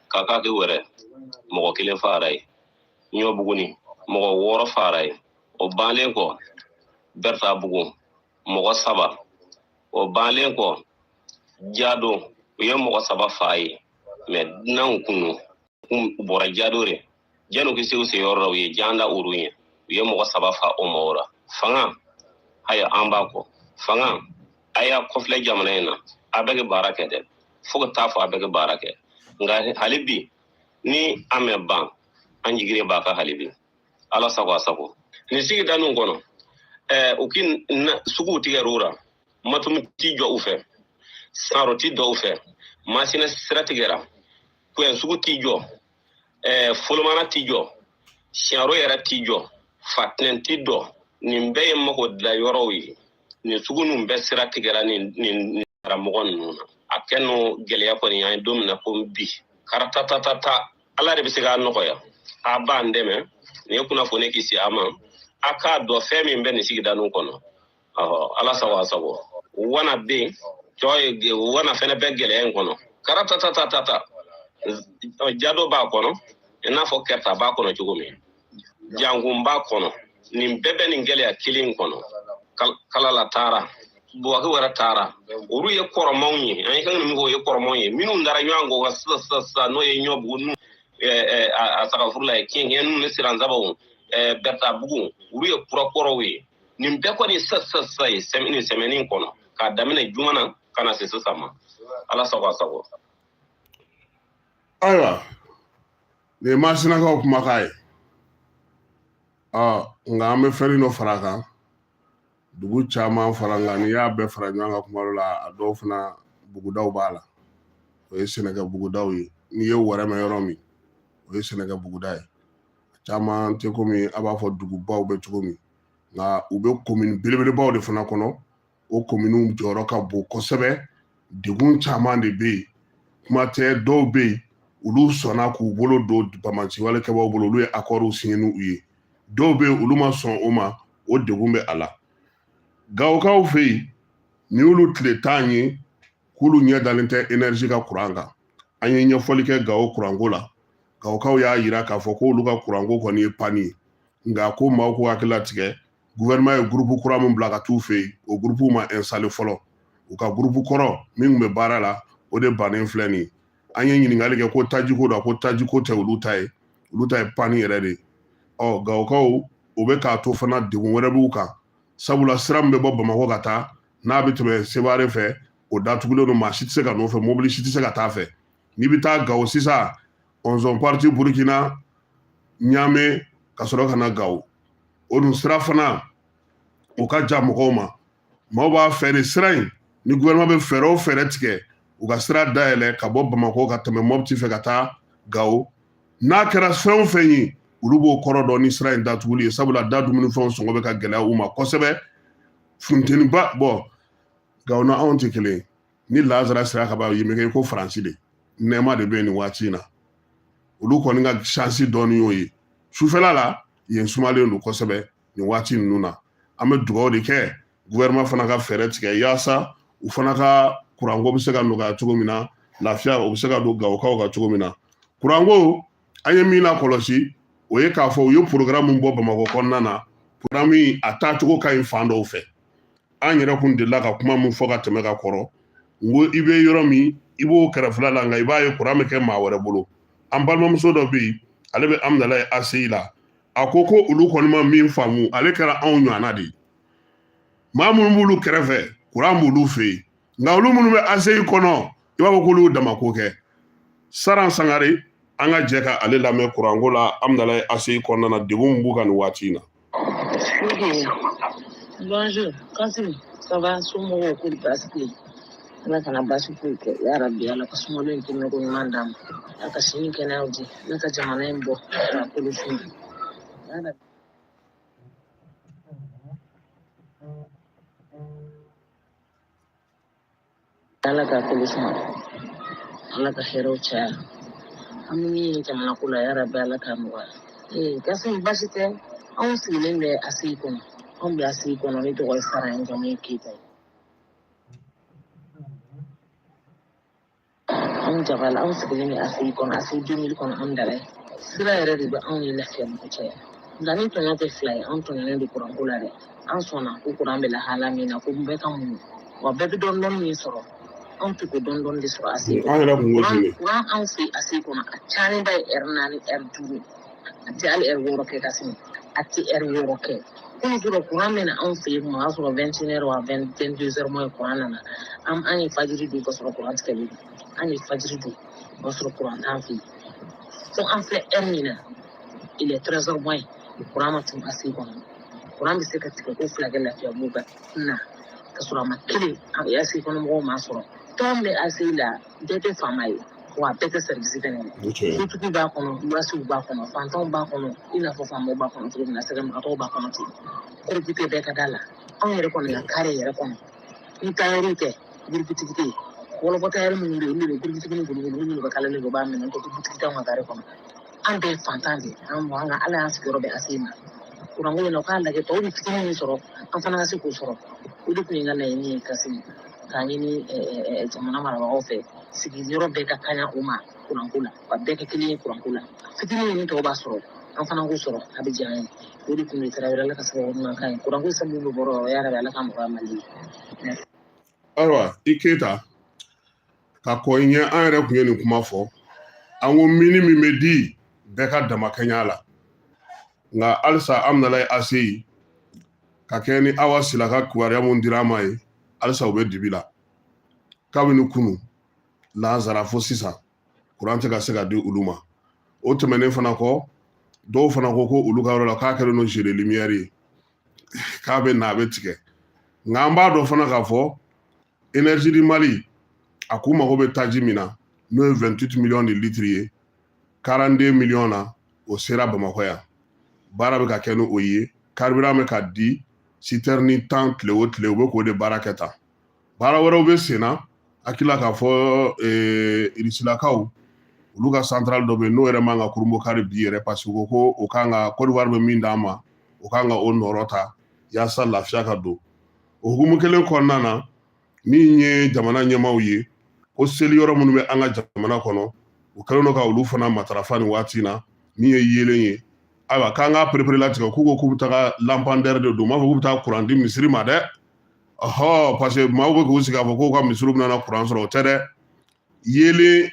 Kakaki wɛrɛ mɔgɔ 1 fara ye, Ɲɔbuguni mɔgɔ 6 fara ye. O banlen kɔ, Bɛrɛtabugu mɔgɔ 3. O banlen kɔ, Jado u ye mɔgɔ 3 fa ye. Mɛ dunanw kunu u bɔra Jado de, janni u se u seyɔrɔ la, u ye jan da olu ɲɛ, u ye mɔgɔ 3 fa o mɔgɔw la. Fanga haya an b'a kɔ, fanga a y'a kɔfilɛ jamana in na, a bɛ kɛ baara kɛ dɛ, fo ka taa fɔ a bɛ kɛ baara kɛ. Nka hali bi ni an mɛ ban, an jigi de b'a kan hali bi. Ala sago a sago. Nin sigida ninnu kɔnɔ, u ki suguw tigɛr'u la, matumu ti jɔ u fɛ, saro ti dɔw fɛ, Masina sira tigɛra, Kuyɛn sugu ti jɔ, Folomana ti jɔ, Siyaro yɛrɛ ti jɔ, Fatinɛn ti dɔ. Nin bɛɛ ye mago dilan yɔrɔw ye. Nin sugu ninnu bɛɛ sira tigɛra nin karamɔgɔ ninnu na. A kɛ n'o gɛlɛya kɔni an ye don min na ko bi, karatatatata, Ala de bɛ se k'a nɔgɔya. A b'an dɛmɛ, nin ye kunnafoni k'i se a ma, a k'a dɔn fɛn min bɛ nin sigida ninnu kɔnɔ. Ala sago a sago. Wana bɛ yen, tɔ ye wana fɛnɛ bɛ gɛlɛya in kɔnɔ. Karatatatata, Jado b'a kɔnɔ, i n'a fɔ Kɛrɛta b'a kɔnɔ cogo min, Jankun b'a kɔnɔ. Nin bɛɛ bɛ nin gɛlɛya kelen in kɔnɔ. Kalala taara, Buwaki wɛrɛ taara, olu ye kɔrɔmanw ye. An ye kan min fɔ, o ye kɔrɔmanw ye minnu dara ɲɔgɔn kɔ sisan sisan sisan, n'o ye Ɲɔbugu ninnu, a sagafuru la ye, Kiɲɛ ninnu ni Siransabaw, Bɛrɛtabugu, olu ye kurakɔrɔw ye. Nin bɛɛ kɔni sisan sisan sisan ye nin sɛmɛni in kɔnɔ, k'a daminɛ juma na ka na se sisan ma. Ala sago a sago. Ayiwa, nin ye Masinakaw kumakan ye. Nka an bɛ fɛn dɔ fara a kan. Dugu caman fara, nka n'i y'a bɛɛ fara ɲɔgɔn kan kuma dɔ la, a dɔw fana bugudaw b'a la. O ye sɛnɛkɛ bugudaw ye. N'i ye wɛrɛ mɛn yɔrɔ min, o ye sɛnɛkɛ buguda ye. A caman tɛ komi a b'a fɔ dugubaw bɛ cogo min, nka u bɛ komini belebelebaw de fana kɔnɔ. O kominiw jɔyɔrɔ ka bon kosɛbɛ. Degun caman de bɛ yen. Kuma tɛ, dɔw bɛ yen, olu sɔnna k'u bolo don banbaanciwale kɛbaaw bolo, olu ye accords signé n'u ye. Dɔw bɛ yen, olu ma sɔn o ma, o degun bɛ a la. Gawokaw fɛ yen, nin y'olu tile 10 ye k'olu ɲɛ dalen tɛ énergie ka kuran kan. An ye ɲɛfɔli kɛ Gawo kuranko la. Gawokaw y'a yira k'a fɔ k'olu ka kuranko kɔni ye panne ye, nka ko maaw k'u hakili latigɛ. Gouvernement ye groupe kura min bila ka t'u fɛ yen, o groupe ma installé fɔlɔ. U ka groupe kɔrɔ min tun bɛ baara la, o de bannen filɛ nin ye. An ye ɲininkali kɛ ko tajiko don, ko tajiko tɛ olu ta ye, olu ta ye panne yɛrɛ de ye. Gawokaw, o bɛ k'a to fana degun wɛrɛ b'u kan, sabula sira min bɛ bɔ Bamakɔ ka taa n'a bɛ tɛmɛ Sevare fɛ, o datugulen don, maa si tɛ se ka n'o fɛ, mobili si tɛ se ka taa fɛ. N'i bɛ taa Gawo sisan, on parti Burkina, Ɲame, ka sɔrɔ ka na Gawo. O dun sira fana, o ka jan mɔgɔw ma. Maaw b'a fɛ de sira in, ni gouvernement bɛ fɛɛrɛ o fɛɛrɛ tigɛ, u ka sira dayɛlɛ ka bɔ Bamakɔ ka tɛmɛ Mɔpti fɛ ka taa Gawo. N'a kɛra fɛn o fɛn ye, olu b'o kɔrɔ dɔn ni sira in datuguli ye, sabula da dumunifɛnw sɔngɔ bɛ ka gɛlɛya u ma kosɛbɛ. Funteniba bɔn, Gawo na anw tɛ kelen ye. Ni lazara sera ka ban, yen bɛ kɛ ko Faransi de, nɛɛma de bɛ yen nin waati in na. Olu kɔni ka chance dɔɔni y'o ye. Sufɛla la yen sumalen don kosɛbɛ nin waati ninnu na. An bɛ dugawu de kɛ gouvernement fana ka fɛɛrɛ tigɛ yaasa u fana ka kuranko bɛ se ka nɔgɔya cogo min na, lafiya o bɛ se ka don Gawokaw kan cogo min na. Kuranko, an ye min lakɔlɔsi, o ye k'a fɔ u ye programme min bɔ Bamakɔ kɔnɔna na, programme a taacogo ka ɲi fan dɔw fɛ. An yɛrɛ kun delila ka kuma min fɔ ka tɛmɛ ka kɔrɔ, n ko i bɛ yɔrɔ min, i b'o kɛrɛfɛla la, nka i b'a ye kuran bɛ kɛ maa wɛrɛ bolo. An balimamuso dɔ bɛ yen, ale bɛ Amudalayi ACI la. A ko ko olu kɔni ma min faamu, ale kɛra anw ɲɔgɔnna de ye. Maa minnu b'olu kɛrɛfɛ, kuran b'olu fɛ yen, nka olu minnu bɛ ACI kɔnɔ, i b'a fɔ k'olu damako kɛ. Saran Sangare, an ka jɛ ka ale lamɛn kuranko la Amudalayi ACI kɔnɔna na, degun min b'u kan nin waati in na. Bonjour, Kassim, ça va? Somɔgɔw ko baasi tɛ yen? Ala kana baasi foyi kɛ. Ya Rabbi, Ala ka sunkalo in tɛmɛko ɲuman d'an ma. Ala ka sini kɛnɛyaw di. Ala ka jamana in bɔ k'a kolo suma. Ya Rabbi. Ala ka kolo suma. Ala ka hɛrɛw caya. An bɛ min ye jamana ko la, yarabi Ala k'a nɔgɔya. Ee Kasim, baasi tɛ. Anw sigilen bɛ ACI kɔnɔ. Anw bɛ ACI kɔnɔ, ne tɔgɔ ye Sara ye, n jamu ye Keyita ye. Anw jabala, anw sigilen bɛ ACI kɔnɔ, ACI 2000 kɔnɔ, an dala ye. Sira yɛrɛ de bɛ anw ni Lafiyabugu cɛ. Nka ni tɔɲɔ tɛ fila ye, anw tɔɲɔnen don kuranko la dɛ. An sɔnna ko kuran bɛ lahala min na, ko bɛɛ ka muɲu. Wa bɛɛ bɛ dɔɔni dɔɔni min sɔrɔ, anw tɛ k'o dɔɔni dɔɔni de sɔrɔ ACI An yɛrɛ kun ko ten de. Kuran anw fɛ ACI kɔnɔ, a cayalenba ye ɛri 4, ɛri 5. A tɛ hali ɛri 6 kɛ Kasimi. A tɛ ɛri 6 kɛ. Kunun sɔrɔ kuran bɛ na anw fɛ yen, o y'a sɔrɔ 21 heures wa 22 heures moins kuran nana. An ye fajiri dun ka sɔrɔ kuran tigɛlen don. An ye fajiri dun o y'a sɔrɔ kuran t'an fɛ yen. Fo an filɛ ɛri min na, il est 13 heures moins, kuran ma tun ACI kɔnɔ. Kuran bɛ se ka tigɛ ko fila kɛ Lafiyabugu ka na ka sɔrɔ a ma kelen ACI kɔnɔ mɔgɔw m'a sɔrɔ. Tɔn bɛ ACI la, bɛɛ tɛ faama ye, wa bɛɛ tɛ service fɛnɛ ye. Dutigiw b'a kɔnɔ, luwasiw b'a kɔnɔ, fantanw b'a kɔnɔ, i n'a fɔ faamaw b'a kɔnɔ cogo min na, sɛgɛnbagatɔw b'a kɔnɔ ten. Groupe tɛ bɛɛ ka da la. Anw yɛrɛ kɔni ka kare yɛrɛ kɔnɔ, ni tayɛriw tɛ, guruputigi tɛ yen. Wɔlɔfɔ tayɛri minnu bɛ yen, olu de bɛ guruputigi ni boliboli, olu de bɛ kalalen don, u b'a minɛ, n'o tɛ butigi t'anw ka kare kɔnɔ. An bɛɛ fantan de ye, an ka Ala y'an sigiyɔrɔ bɛn ACI ma. Kuranko in na, u k'a lajɛ tɔw bɛ fitinin min sɔrɔ, an fana ka se k'o sɔrɔ. O de tun ye n ka laɲini ye Kasimi, k'a ɲini jamana marabagaw fɛ, sigiyɔrɔ bɛɛ ka kaɲa u ma kuranko la, wa bɛɛ kɛ kelen ye kuranko la. Fitinin min tɔw b'a sɔrɔ, an fana k'o sɔrɔ, a bɛ diya an ye. O de tun ye Tarawele, Ala ka sababu ɲuman k'an ye. Kuranko sababu bɛ bɔra o yarabi Ala ka nɔgɔya Mali ye. Ayiwa, i Keyita, ka kɔn i ɲɛ, an yɛrɛ tun ye nin kuma fɔ. An ko mini min bɛ di bɛɛ ka damakɛɲɛ a la. Nka halisa an nana ye ACI ka kɛ ni Awa Sila ka kibaruya mun dira an ma ye, halisa u bɛ dibi la. Kabini kunu lansara fo sisan, kuran tɛ ka se ka di olu ma. O tɛmɛnen fana kɔ, dɔw fana ko ko olu ka yɔrɔ la k'a kɛlen don jeu de lumière ye, k'a bɛ na a bɛ tigɛ. Nka an b'a dɔn fana k'a fɔ Énergie du Mali a k'u mago bɛ taji min na, n'o ye 28 millions de litres ye, 42 millions na o sera Bamakɔ yan. Baara bɛ ka kɛ ni o ye, carburant bɛ ka di citerne 10 tile o tile, u bɛ k'o de baara kɛ tan. Baara wɛrɛw bɛ sen na, hakili la k'a fɔ Irisilakaw olu ka centrale dɔ bɛ yen, n'o yɛrɛ man ka kurunbokari bi yɛrɛ, parce que u ko ko o kan ka Côte d'Ivoire bɛ min d'an ma, o kan ka o nɔrɔ ta yaasa lafiya ka don. O hukumu kelen kɔnɔna na, min ye jamana ɲɛmaaw ye, ko seli yɔrɔ minnu bɛ an ka jamana kɔnɔ, u kɛlen don ka olu fana matarafa nin waati in na, min ye yeelen ye. Ayiwa, k'an k'a perepere latigɛ, k'u ko k'u bɛ taga lampadaire de don, u m'a fɔ k'u bɛ taa kuran di misiri ma dɛ. Ɔhɔ, parce que maaw bɛ k'u sigi k'a fɔ k'u ka misiriw bɛna na kuran sɔrɔ, o tɛ dɛ. Yeelen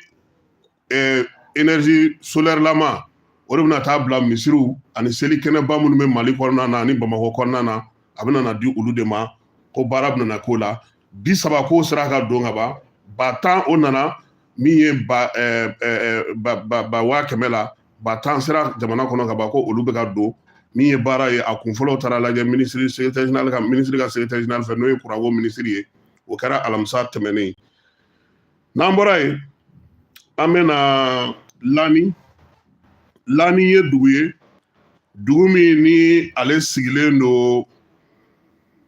énergie solaire lama, o de bɛna taa bila misiriw ani seli kɛnɛba minnu bɛ Mali kɔnɔna na ani Bamakɔ kɔnɔna na, a bɛna na di olu de ma. Ko baara bɛna na k'o la 30, k'o sera ka don ka ban, 10 000 o nana, min ye ba ba ba ba 100 000 la, 10 000 sera jamana kɔnɔ ka ban, ko olu bɛ ka don. Min ye baara ye, a kun fɔlɔw taara lajɛ minisiri secrétaire général ka minisiri ka secrétaire général fɛ, n'o ye kuranko minisiri ye, o kɛra alamisa tɛmɛnen. N'an bɔra yen, an bɛna Lani. Lani ye dugu ye, dugu min ni ale sigilen don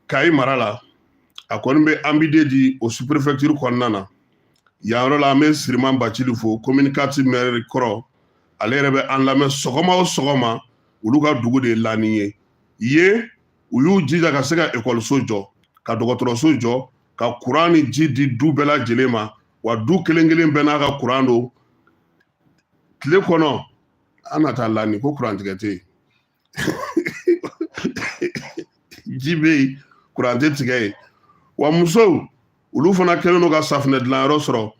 Kayi mara la, a kɔni bɛ Ambidédi o sous-préfecture kɔnɔna na. Yan yɔrɔ la, an bɛ Siriman Bacili fo, commune 4 maire kɔrɔ, ale yɛrɛ bɛ an lamɛn sɔgɔma o sɔgɔma. Olu ka dugu de ye Lani ye. Yen u y'u jija ka se ka ekɔliso jɔ, ka dɔgɔtɔrɔso jɔ, ka kuran ni ji di du bɛɛ lajɛlen ma. Wa du kelen kelen bɛɛ n'a ka kuran don tile kɔnɔ. An na taa Lani ko kurantigɛ tɛ yen, ji bɛ yen, kuran tɛ tigɛ yen. Wa musow olu fana kɛlen don ka safunɛ dilanyɔrɔ sɔrɔ,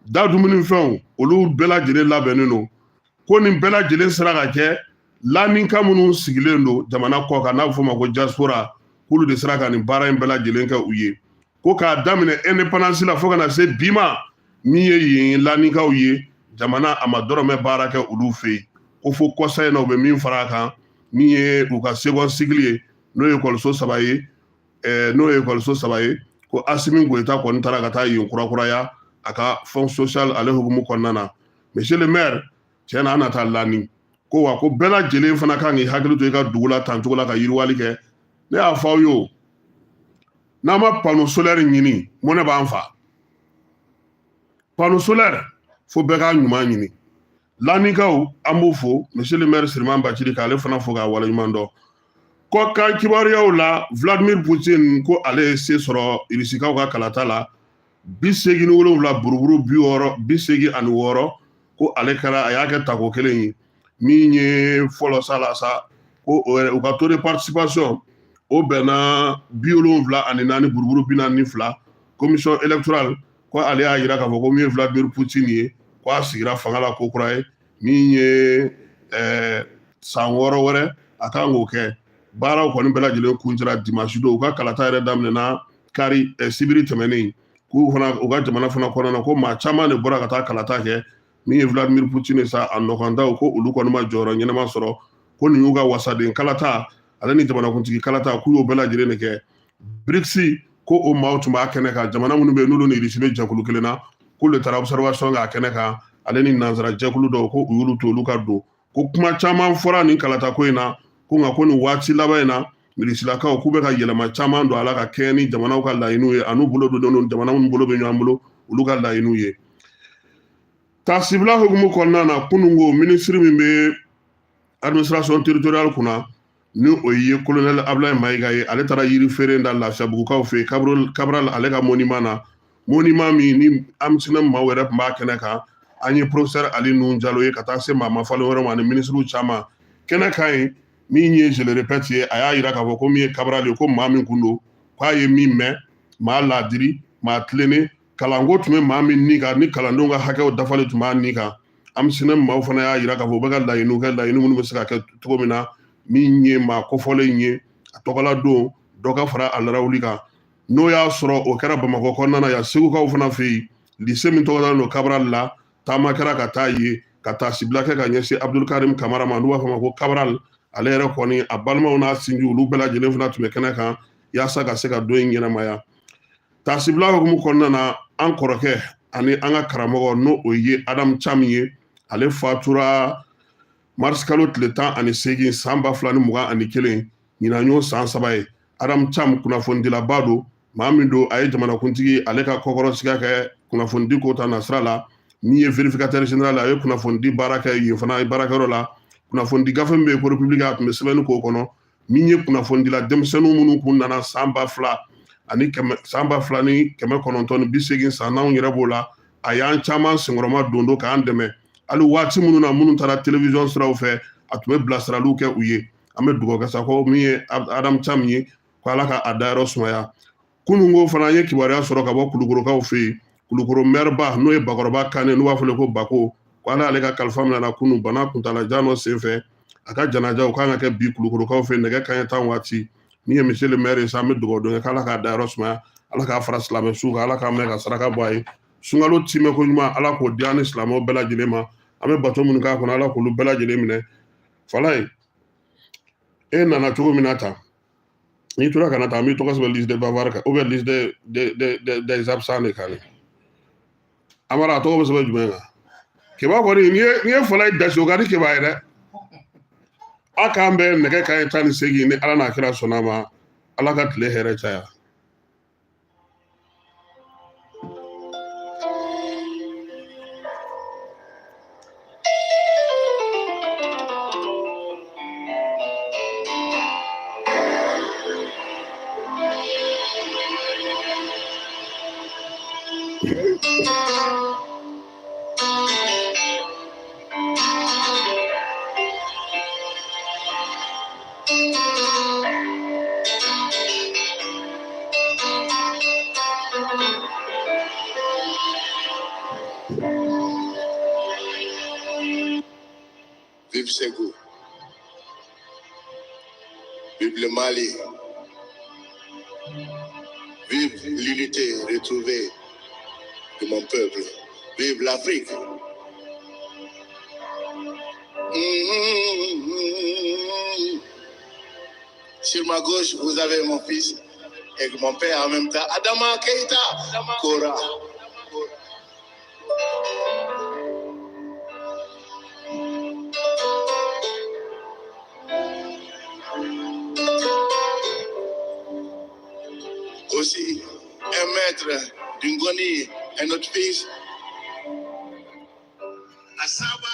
da dumunifɛnw olu bɛɛ lajɛlen labɛnnen don. Ko nin bɛɛ lajɛlen sera ka kɛ Laninka minnu sigilen don jamana kɔ kan, n'a bɛ f'o ma ko diaspora, k'olu de sera ka nin baara in bɛɛ lajɛlen kɛ u ye. Ko k'a daminɛ indépendance la fo ka na se bi ma, min ye yen Laninkaw ye, jamana a ma dɔrɔmɛ baara kɛ olu fɛ yen. Ko fo kɔsa in na, u bɛ min fara a kan, min ye u ka second cycle ye, n'o ye ekɔliso 3 ye, n'o ye ekɔliso 3 ye, ko Asimi Goyita kɔni taara ka taa yen kurakuraya a ka fonds social ale hukumu kɔnɔna na. Monsieur le maire, tiɲɛ na, an na taa Lani ko wa ko bɛɛ lajɛlen fana kan k'i hakili to i ka dugu la tancogo la ka yiriwali kɛ. Ne y'a fɔ aw ye o, n'an ma panneau solaire ɲini, mɔnɛ b'an fa. Panneau solaire, fo bɛɛ k'a ɲuman ɲini. Lanikaw an b'u fo, monsieur le maire Siriman Bacili k'ale fana fo k'a waleɲuman dɔn. Kɔkan kibaruyaw la, Vladimir Poutine ko ale ye se sɔrɔ Irisikaw ka kalata la, 87 buruburu 86, ko ale kɛra a y'a kɛ tako kelen ye. Min ye fɔlɔ sa la sa, ko u ka taux de participation o bɛnna 74 buruburu 42. Commission électorale ko ale y'a jira k'a fɔ ko min ye Vladimir Poutine ye, ko a sigira fanga la ko kura ye, min ye san 6 wɛrɛ a kan k'o kɛ. Baaraw kɔni bɛɛ lajɛlen kuncɛra dimanche don. U ka kalata yɛrɛ daminɛna kari sibiri tɛmɛnen, k'u fana u ka jamana fana kɔnɔna na ko maa caman de bɔra ka taa kalata kɛ. Min ye Vladimir Poutine sa, a nɔkantaw ko olu kɔni ma jɔyɔrɔ ɲɛnama sɔrɔ, ko nin y'u ka wasaden kalata ale ni jamanakuntigi kalata, k'u y'o bɛɛ lajɛlen de kɛ. BRICS ko o maaw tun b'a kɛnɛ kan, jamana minnu bɛ yen n'olu ni Irisi bɛ jɛkulu kelen na, k'olu de taara observation k'a kɛnɛ kan, ale ni nansara jɛkulu dɔw, ko u y'olu to olu ka don. Ko kuma caman fɔra nin kalata ko in na, ko nka ko nin waati laban in na Irisilakaw k'u bɛ ka yɛlɛma caman don a la ka kɛɲɛ ni jamanaw ka laɲiniw ye, an'u bolo donnen don jamana minnu bolo bɛ ɲɔgɔn bolo olu ka laɲiniw ye. Taasibila hukumu kɔnɔna na, kununko minisiri min bɛ administration territoriale kunna, ni o ye colonel Ablaye Mayiga ye, ale taara yiri feere da Lafiyabugukaw fɛ yen, Cabral ale ka monument na, monument min ni AMSINEM maaw yɛrɛ tun b'a kɛnɛ kan. An ye professeur Ali Nuhu Jalo ye ka taa se maa ma falen wɛrɛ ma ani minisiriw caman kɛnɛ kan yen. Min ye je le répète ye, a y'a jira k'a fɔ ko min ye Cabral ye, ko maa min kun don, k'a ye min mɛn, maa laadiri, maa tilennen, kalanko tun bɛ maa min ni kan, ni kalandenw ka hakɛw dafalen tun b'a ni kan. AMSINEM maaw fana y'a jira k'a fɔ u bɛ ka laɲiniw kɛ, laɲini minnu bɛ se ka kɛ cogo min na, min ye maa kofɔlen ye a tɔgɔla don dɔ ka fara a larawuli kan. N'o y'a sɔrɔ o kɛra Bamakɔ kɔnɔna na yan, Segukaw fana fɛ yen, lycée min tɔgɔ dalen don Cabral la, taama kɛra ka taa yen ka taasibila kɛ ka ɲɛsin Abdul Karim Kamara ma, n'u b'a fɔ a ma ko Cabral. Ale yɛrɛ kɔni a balimaw n'a sinjiw olu bɛɛ lajɛlen fana tun bɛ kɛnɛ kan yaasa ka se ka don in ɲɛnamaya. Taasibila hukumu kɔnɔna na, an kɔrɔkɛ ani an ka karamɔgɔ, n'o o ye Adam Cham ye, ale fatura mars kalo tile 18 san 2021, ɲinan y'o san 3 ye. Adam Cham kunnafonidilaba don, maa min don a ye jamanakuntigi ale ka kɔkɔrɔsiga kɛ kunnafonidi ko ta nasira la. Min ye vérificateur général, a ye kunnafonidi baara kɛ yen fana baarakɛyɔrɔ la. Kunnafonidi gafe min bɛ yen ko République, a tun bɛ sɛbɛnni k'o kɔnɔ. Min ye kunnafonidila denmisɛnnin minnu kun nana san 2980 san, n'anw yɛrɛ b'o la, a y'an caman senkɔrɔma don don k'an dɛmɛ. Hali waati minnu na minnu taara télévision siraw fɛ, a tun bɛ bilasiraliw kɛ u ye. An bɛ dugawu kɛ sa ko min ye Adam Cham ye, ko Ala ka a dayɔrɔ sumaya. Kununko fana an ye kibaruya sɔrɔ ka bɔ Kulukorokaw fɛ yen, Kulukoro mɛriba n'o ye Bakɔrɔba Kane, n'u b'a fɔ ko Bako, ko Ala y'ale ka kalifa minɛ na kunu bana kuntalajan dɔ senfɛ. A ka janajaw kan ka kɛ bi Kulukorokaw fɛ nɛgɛ kanɲɛ 10 waati. Min ye monsieur le maire ye sa, an bɛ dugawu don kɛ k'Ala k'a dayɔrɔ sumaya, Ala k'a fara silamɛ su kan, Ala k'a minɛ ka saraka bɔ a ye. Sunkalo timɛ ko ɲuman, Ala k'o di an ni silamɛw bɛɛ lajɛlen ma. An bɛ bato minnu k'a kɔnɔ, Ala k'olu bɛɛ lajɛlen minɛ. Falaye, e nana cogo min na tan, n'i tora ka na tan, an b'i tɔgɔ sɛbɛn liste de bavard kan ou bien liste des absents de kan. Amara, a tɔgɔ bɛ sɛbɛn jumɛn kan? Keba kɔni, n'i ye Falaye dasi, o ka di Keba ye dɛ. A k'an bɛn nɛgɛ kanɲɛ 18, ni Ala n'a kira sɔnna a ma. Ala ka tile hɛrɛ caya. Vive Ségou. Vive le Mali. Vive l'unité retrouvée de mon peuple. Vive l'Afrique. Sur ma gauche, vous avez mon fils et mon père en même temps, Adama Keita Kora. Aussi, un maître d'Ungoni, un autre fils, Asaba.